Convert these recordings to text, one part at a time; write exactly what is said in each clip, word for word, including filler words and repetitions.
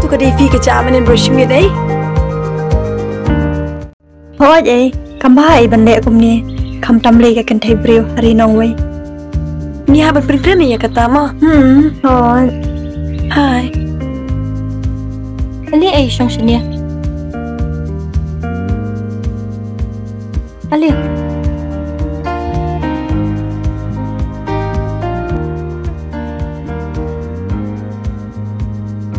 Ka dei phi ka jam nen bro shim dei. Hooid ei, kam bha ei ban leh kumne. Khamtam lei ka kynthei briew ha ri nongwei. Ngi hap ban pynkren ïa kata mo. Hmm, hooid. Hai. Ani ei shong shane. Ali.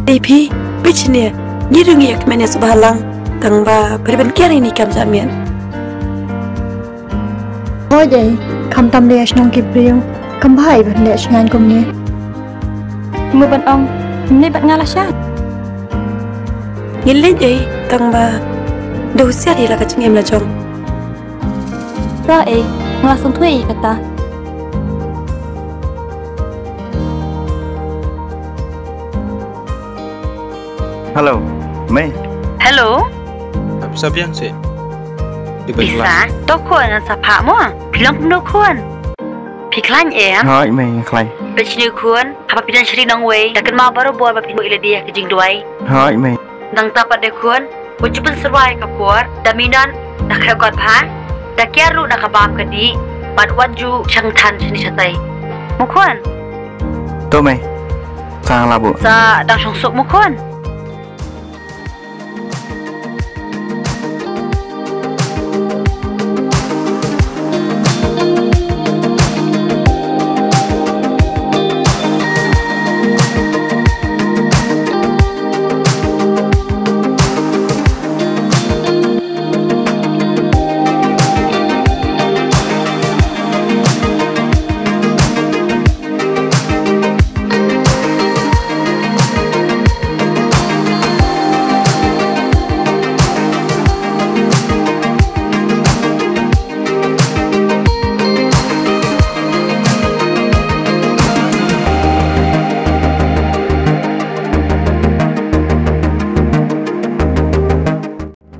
Ei phi, phi chine, ngi rung ïa kmen ïa sngewbha lang, tang ba phi ban kiar ïa ni kam jamian. Hooid ei, khamtam lei shnong ki briew, kam bha ei ban leh shngain kumne. Mo ban ong, ne ban nga la sha. Ngin leit ei, tang ba da husiar ïa la ka jingim la jong. Ra ei, nga la sngewthuh ïa kata. Hello, Mei. Hello. Pisa biang sih. Pisa, to khun ngan sa phah mo. Phi long kumno khun? Phi khlaiñ em? Hooid Mei, nga khlaiñ. Phi shini khun, haba phi don sha ri nongwei, da kynmaw barabor ba phin buh ïa lade ha ka jingduwai. Hooid Mei. Nangta pat de khun, wat ju pynsyrwa ïa ka por, da minot, da khreh kot bha, da kiar ruh na ka bam ka dih, bad wat ju shang than shini shatai. Mo khun? To Mei. Sa nga la buh. Sa dang shong suk mo khun.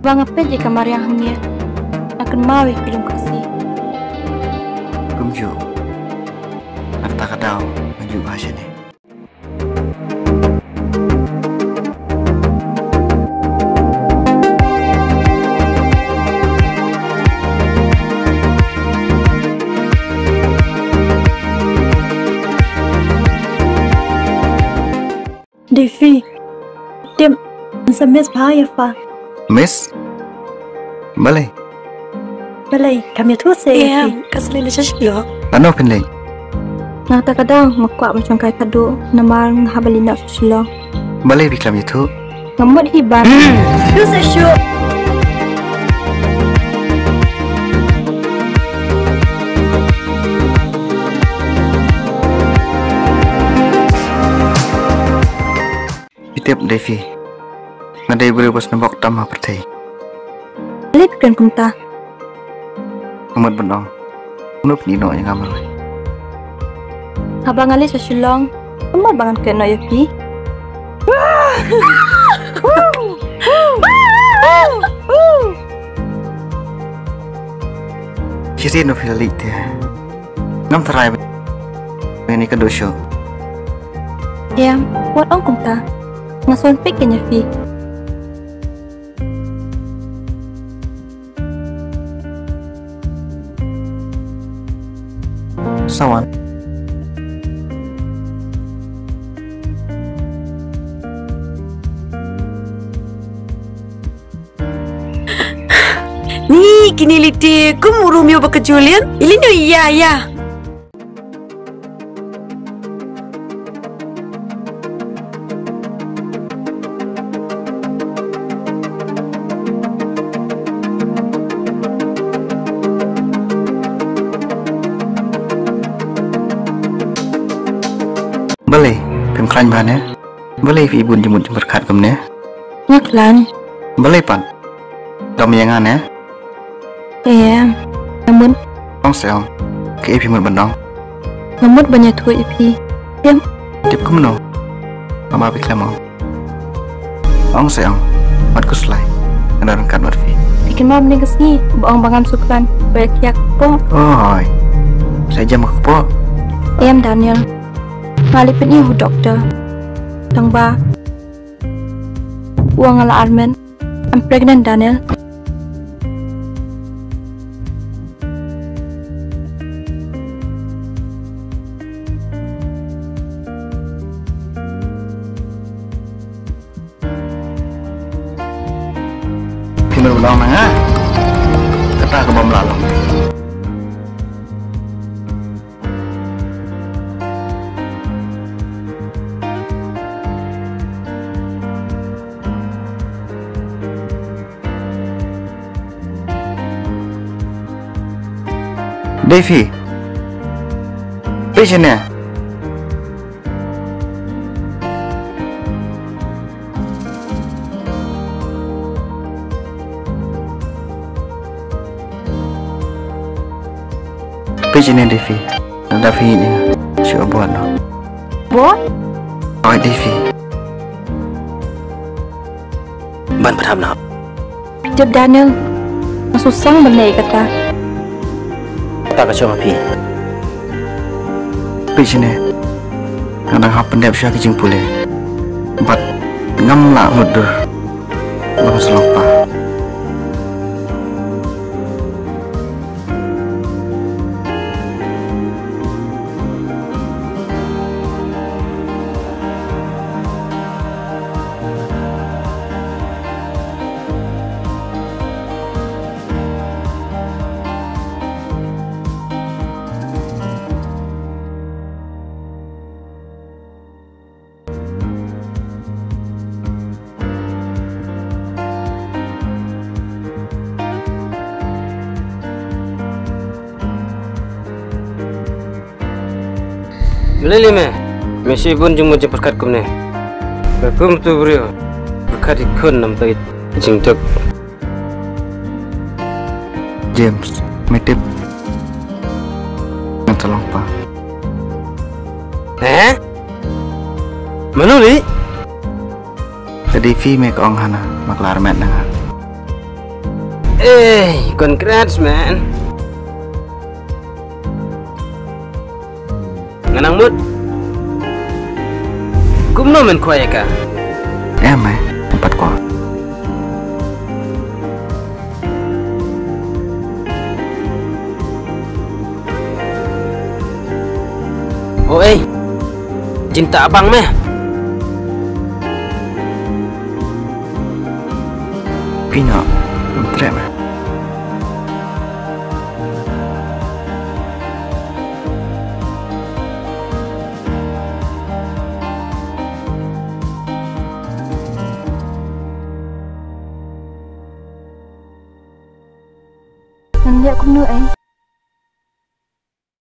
Ba nga peit ïa ka mariang hangne, nga kynmaw ïa ki lum Khasi. Kumjuh. Nangta ka daw nga ju ba shane. Dei phi. Tip, sa miss bha ïa pha. Miss? Balei? Balei, kam ïathuh seh ïa phi. Ka sa leit noh sha Shillong. Lano phin leit? Nangta ka daw nga kwah ban shongkai khatduh namar nga hap ban leit noh sha Shillong. Balei phi khlem ïathuh? Nga mut hi ban. Hmm. Shu seh shu. Phi tip dei phi. Nga dei briew ba sngewbok tam ha pyrthei. Lip kan kumta. Nga mut ban ong. Kumno phin ïeh noh ïa nga marwei. Haba nga leit sha Shillong, kumno ba ngan klet noh ïa phi? Shisien noh phi la leit te. Ngam tharai ba ngin ïakynduh shuh. Em, wat ong kumta. Nga sngewpeit kein ïa phi. Sa wan. Ni kine lite kum u Romeo bad ka Juliet. Ïa lyngngoh ïa, ïa. Balei phim khlaiñ bha ne? Balei phi bun jingmut jingpyrkhat kumne? Nga khlaiñ. Balei pat? Dom ïa nga ne? Em, nga mut. Ong seh ong. Kaei phi mut ban ong? Nga mut ban ïathuh ïa phi. Em. Tip kumno? Mama phi khlem ong. Ong seh ong. Wat khuslai. Nga don ryngkat bad phi. Phi kynmaw mynne ka sngi ba ong ba ngam sngewkhlaiñ ba ïa khiah ka kpoh. Oi. Sa jam ka kpoh. Em Daniel. Nga leit pyni ha u doktor. Tang ba U ong nga la armet. I'm pregnant, Daniel. Phi mut ban ong na nga kata kaba ym lah long. Dei phi. Phi shane. Phi shane, dei phi. Nda phi ïa shu bor noh. Bor? Oi, dei phi. Ban pat hap noh. Phi tip, Daniel, nga sngewsang ban leh kata. Kata ka shong ha phi. Phi shane, nga dang hap pyndep sha ki jingpule. Bad ngam lah mutdur ba nga sa long kpa. Balei lei me? Me shu bun jingmut jingpyrkhat kumne. Ka kum tu briew pyrkhat i khun nam ta i jingduk. James, me tip. Ngan sa long pa. Eh? Mano lei? Ka dei phi me ka ong hana, ma ka la armet na nga. Ey, congrats, man. Nga nang mut. Kumno men khwai ïa ka? Em, eh, em pat kwah. O ei. Jin ta bang me. Pino, em treh me. Ngan leh kumno ei?